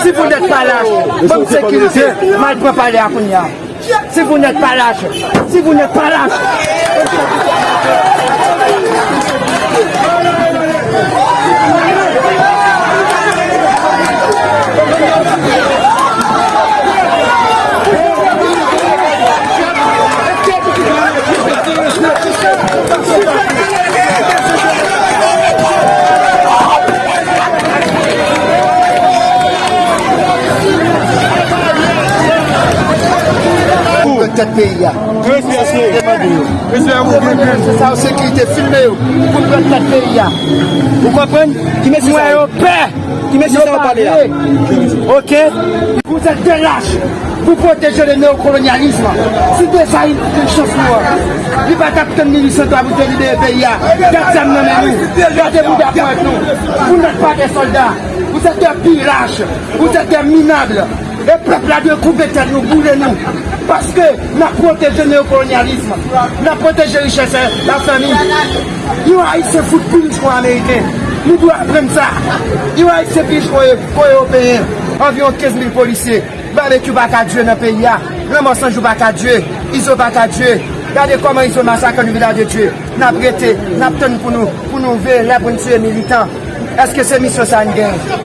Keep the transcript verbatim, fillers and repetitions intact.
Si vous n'êtes pas lâche, banm sekirite, m al pran palè a kounye a. Si vous n'êtes pas lâche, si vous n'êtes pas lâche. Pou pran tèt peyi a. Demande yo. Se sa yo sekirite, filme yo. Pou pran tèt peyi a. Ou konprann? Ki mesye sa yo pè? Ki mesye sa yo pale a? Ok. Vous êtes des lâches. Vous protégez le néocolonialisme. Si Desalin te gen chans nou an, li pa t ap tann mil uit san twa pou te libere peyi a. Gad zam nan men nou. Gade bouda pwent nou. Vous n'êtes pas des soldats. Vous êtes des pirates. Vous êtes des minables. E pèp la dwe koupe tèt nou, boule nou. Paske n ap pwoteje neokolonyalism. N ap pwoteje richès lafanmi. Yon Ayisyen fout pi rich ke yon Ameriken. Nou dwe aprann sa. Yon Ayisyen pi rich ke yon Ewopeyen. Anviwon kenz mil polisye. Babekyou pa ka dwe nan peyi a. Lanmò Sanjou pa ka dwe. Izo pa ka dwe. Gade kòman Izo masakre nou Vilaj de Dye. N ap rete, n ap tann pou nou, pou nou veye lè pou n tiye militan. Èske se misyon sa n genyen?